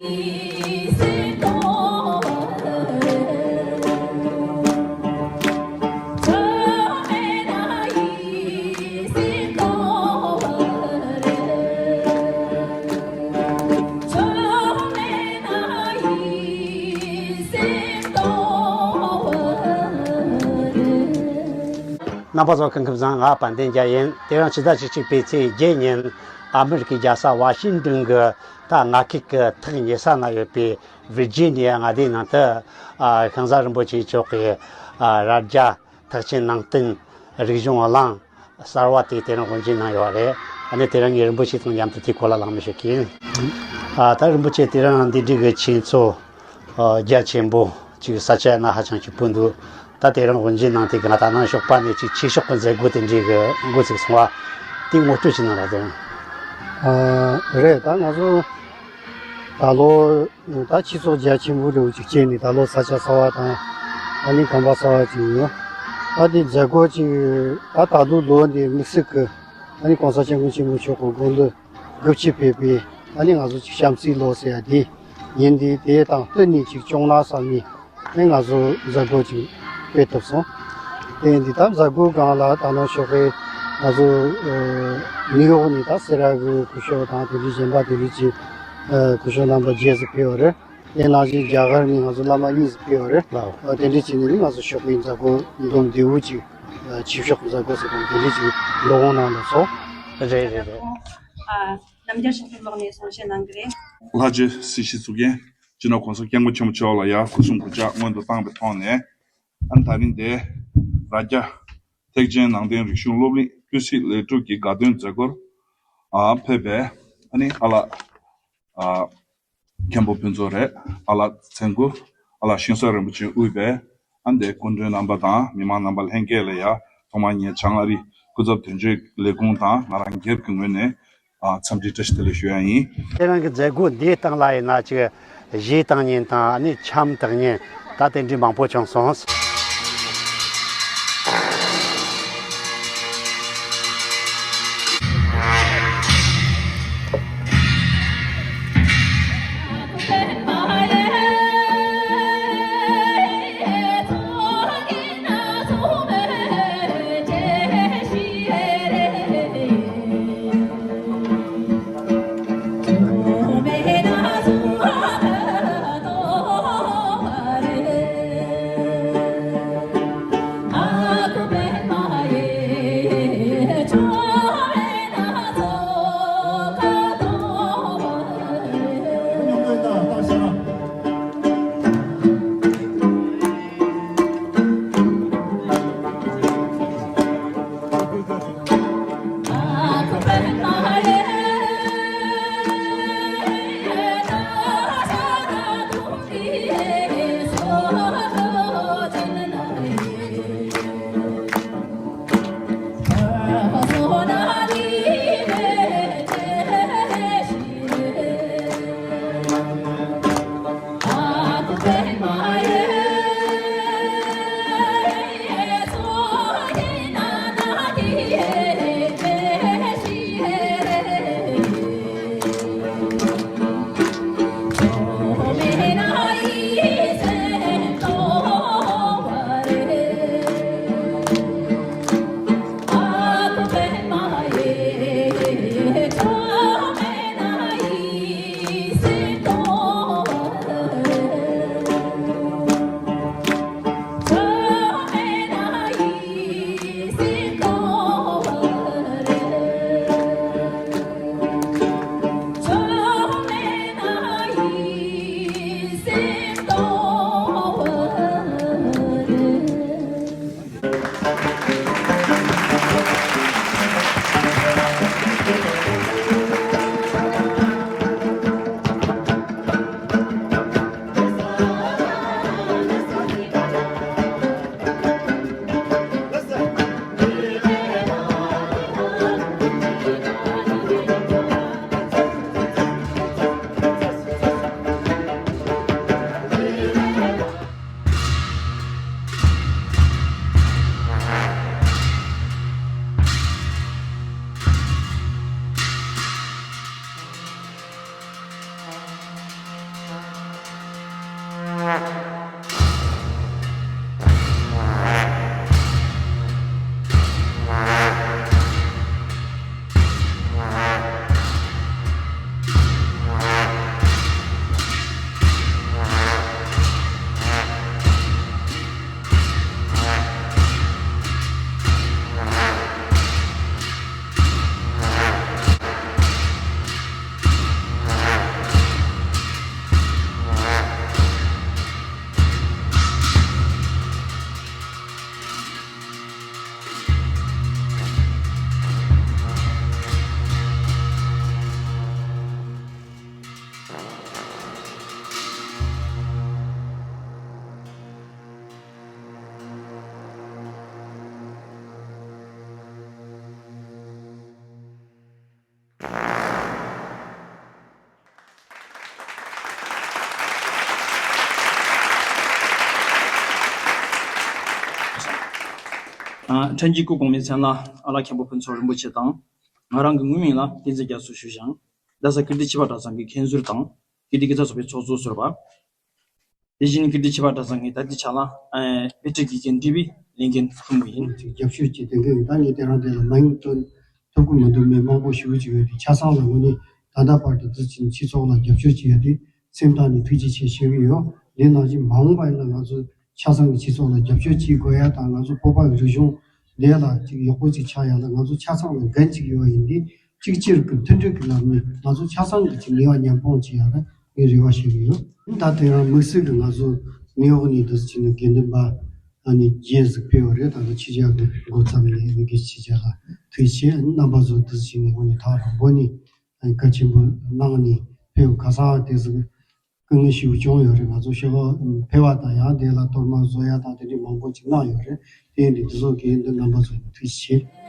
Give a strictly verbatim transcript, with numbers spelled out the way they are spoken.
རྣམ་པ་ཚོ་སྐུ་ཁམས་བཟང་། ང་དཔལ་ལྡན་རྒྱལ་ཡིན། དེ་རིང་ཕྱི་ཟླ་བཅུ་གཅིག་པའི་ཚེས་བརྒྱད་ཉིན་ཨ་མི་རི་ཀའི་རྒྱལ་ས་ཝ་ཤིང་ཏོན་གྱི་ད་མངའ་ཁུལ་གྱི་ཐག་ཉེ་ས་ན་ཡོད་པའི་ཝིར་ཇི་ནི་ཡ་མངའ་སྡེའི་ནང་དུ། ཨ། ཤིང་བཟའ་རིན་པོ་ཆེ་མཆོག་གིས། ཨ། རྭ་རྒྱ་ཐེག་ཆེན་ནང་བསྟན་རིག་གཞུང་གླིང་གསར་བ་དེ་དེ་རིང་དབུ་འབྱེད་གནང་ཡོད་རེད། ཨ་ནི་དེ་རིང་ངས་རིན་པོ་ཆེ་དང་མཉམ་དུ་དེའི་སྐོར་ལ་གླེང་མོལ་ཞུ་གི་ཡིན། ཨ། ད་རིན་པོ་ཆེ་དེ་རིང་འདི་འདྲའི་གི་ཆོས་ཚོགས་རྒྱ་ཆེན་པོ་ཅིག་ས་ཆ་ན་ཧ་ཅང་སྐྱིད་པོ་འདུག་ད་དེ་རིང་དབུ་འབྱེད་གནང་དུས་ང་ད་ནང་ཞོགས་པ་ནས་ཅིག་ཆོས་ཕྱོགས་ཀྱི་མཛད་སྒོ་དེ་འདྲའི་གི་འགོ་ཚུགས་སོང་བ། དེ་ངོ་སྤྲོད་ཅིག་གནང་རོགས་དང་། ཨ། རེད། ད་ང་ཚོ་ད་ལོ་ད་ཆོས་ཚོགས་རྒྱ་ཆེན་པོ་འདྲ་བོ་ཅིག་བྱས་ནས། ད་ལོ་ས་ཆ་གསར་བ་དང་ཨ་ནི་ཁང་པ་གསར་བ་ཅིག་ཡིན། ད་དེ་མཛད་སྒོ་ཅིག་ད་ད་ལོ་ལོ་འདི་དམིགས་བསལ་གྱི་ཨ་ནི་གོང་ས་སྐྱབས་མགོན་ཆེན་པོ་མཆོག་གི་དགུང་ལོ་དགུ་བཅུ་ཕེབས་པའི་ཨ་ནི་ང་ཚོ་ཅིག་བྱམས་བརྩེའི་ལོ་ཟེར་ཡ་དེ་ཡིན། དེ་དེ་དང་བསྟུན་ནས་ཅིག་བཅོ་ལྔ་བསམ་ནས་ཨ་ནི་ང་ཚོ་མཛད་སྒོ་ཅིག་སྤེལ་ཐུབ་སོང་། དེ་ཡིན་དུས་ད་མཛད་སྒོའི་སྒང་ལ་ད་ནང་ཞོགས་པའི་ང་ཚོ་ཨ་ནིའུ་ཡོག་ནས་ད་སེ་ར་གི་སྐུ་ཞབས་དང་དེ་འདྲའི་གཞན་པ་དེ་འདྲའི་ཅིག་ཨ་སྐུ་ཞབས་རྣམ་པ་བརྒྱད་ཙམ་ཕེབས་པ་རེད། དེ་ནང་བཞིན་རྒྱ་གར་ནས་ང་ཚོ་བླ་མ་གཉིས་ཙམ་ཕེབས་པ་རེད། ལགས། ཨ། དེ་འདྲའི་བྱས་ནས་ནི་ང་ཚོ་ཞོགས་པའི་མཛད་སྒོ་འདུམ་བདེ་བོ་ཅིག་ཨ་ཆོས་ཕྱོགས་མཛད་སྒོ་ཟེར་གོ་དེ་འདྲའི་ཅིག་འགྲོ་འོང་གནང་ལ་སོང་། རེད་རེད་རེད། ཨ། རྣམ་རྒྱལ་ཕྱོགས་ཀྱི་ལོག་ནས་གསུང་བཤད་གནང་གི་རེད། ལྷ་རྗེ་སྲིད་ཞིའི་གཙུག་རྒྱན་སྤྱི་ནོར་༸གོང་ས་༸སྐྱབས་མགོན་ཆེན་པོ་མཆོག་ལ་ཡང་སྐུ་གསུང་གུས་ཕྱག་སྔོན་དུ་བཏང་བའི་ཐོག་ནས། ཨ་ནི་ད་རིང་འདིར་རྭ་རྒྱ་ཐེག་ཆེན་ནང་བསྟན་རིག་གཞུང་སློབ་གླིང་ཏུས་ཚོད་ལེགས་གྲུབ་ཀྱི་དགའ་སྟོན་མཛད་སྒོར་ཨ་ཕེབས་པའི་ཨ་ནི་ཨ་ལགས་ཨ་མཁན་པོ་ཕུན་ཚོགས་རེད། ཨ་ལགས་ཚེ་མགོ། ཨ་ལགས་ཤིང་བཟའ་རིན་པོ་ཆེས་དབུས་པའི་ཨ་ནི་དེ་སྐུ་མགྲོན་རྣམ་པ་དང་མི་མང་རྣམ་པ་ལྷན་རྒྱས་ལ་ཡང་ཐོག་མར་ངས་བྱང་ཨ་རིའི་སྐུ་ཚབ་དོན་གཅོད་ལས་ཁུངས་དང་ང་རང་སྒེར་གྱི་ངོས་ནས་ཨ་འཚམས་འདྲི་བཀྲ་ཤིས་བདེ་ལེགས་ཞུ་ཡ་ཡིན། ཁྱེད་རང་གི་མཛད་སྒོ་འདིའི་སྟེང་ལ་ཡིན་ན་ཅིག་གཞས་བཏང་མཁན་དང་ཨ་ནི་འཆམ་བཏང་མཁན་ད་དེ་འདྲའི་མང་པོ་བྱུང་སོང་། ཨ། ཕྲན་གྱི་སྐུ་གོང་མའི་མཚན་ལ་ཨ་ལགས་མཁན་པོ་ཕུན་ཚོགས་རིན་པོ་ཆེ་དང་། ང་རང་གི་དངོས་མིང་ལ་བསྟན་འཛིན་རྒྱ་མཚོ་ཞུ་ཞིང་། རྡ་ས་ཀིརྟི་བྱེས་པ་གྲྭ་ཚང་གི་མཁན་ཟུར་དང་། ཀིརྟི་དགེ་རྩ་ཚོགས་པའི་ཚོགས་གཙོ་ཟུར་པ། དེ་བཞིན་ཀིརྟི་བྱེས་པ་གྲྭ་ཚང་གི་ད་ལྟའི་ཆ་ལ་ཨ་དཔེ་ཁྲིད་དགེ་རྒན་འབྲེལ་བའི་ལས་འགན་ཁུར་མུས་ཡིན། ཅིག་རྒྱབ་སྐྱོར་གྱི་དེ་འགན་ད་ངས་དེ་རང་དེ་ལ་མ་ཡིན་ཐོན་ཐུབ་ཀྱི་མི་འདུག་མི་མང་པོ་ཞུ་གི་ཅིག་ཡོད་དེ། ཆ་ཚང་ལ་དངོས་གནས་ད་ལྟ་བར་དུ་འདི་ཕྱིན་སྤྱི་ཚོགས་ལ་རྒྱབ་སྐྱོར་བྱེད་ཡ་དེ་སེམས་ཐག་ནས་ཐུགས་རྗེ་ཆེ་ཞུ་གི་ཡོད། དེ་ནང་བཞིན་མ་འོངས་པ་ཡིན་ན་ང་ཚོ་ཆ་ཚང་གི་སྤྱི་ཚོགས་ལ་རྒྱབ་སྐྱོར་བྱེད་དགོས་ཡ་དང་། ང་ཚོ་བོད་པ་གི་རིག་གཞུང་དེ་ལ་ཅིག་ཡག་པོ་ཅིག་ཆགས་ཡ་ལ་ང་ཚོ་ཆ་ཚང་ལ་འགན་ཅིག་ཡོད་པ་ཡིན་དུས། གཅིག་གྱུར་གྱི་མཐུན་སྒྲིལ་གྱི་ལམ་ནས་ང་ཚོ་ཆ་ཚང་གི་ཅིག་ནུས་པ་མཉམ་སྤུངས་བྱེད་ཡ་ལ་ངས་རེ་བ་བྱེད་ཀྱི་ཡོད། ད་དེ་རིང་དམིགས་བསལ་གྱི་ང་ཚོ་ནིའུ་ཡོག་ནས་འདི་ཕྱིན་ནས་དགེ་འདུན་པ་ཨ་ནི་བརྒྱད་ཟིག་ཕེབས་པ་རེད། ད་ལྟ་ཕྱི་རྒྱལ་གྱི་འགོ་བརྩམས་ནས་ཨ་ནི་དགེ་ཕྱི་རྒྱལ་ལ་ཐུགས་རྗེ་ཆེ། རྣམ་པ་ཚོ་འདི་ཕྱིན་ནས་དངོས་གནས་ཐག་རིང་པོ་ནས་ཨ་ནི་བཀའ་ཆེན་པོ་གནང་ནས་ཕེབས། ཁ་སང་དེ་ཟིག་སྐུ་ངལ་ཞེ་པོ་བྱུང་ཡོད་རེད། ང་ཚོ་ཤོག་ཁག་ཕེབས་པ་དང་ཡང་དེ་ལ་གཏོར་མ་བཟོ་ཡ་དང་དེ་འདྲའི་མང་པོ་ཅིག་གནང་ཡོད་རེད། དེ་ཡིན་དུས་འདི་ཚོ་དགེ་འདུན་རྣམ་པ་ཚོ་ཐུགས་རྗེ་ཆེ།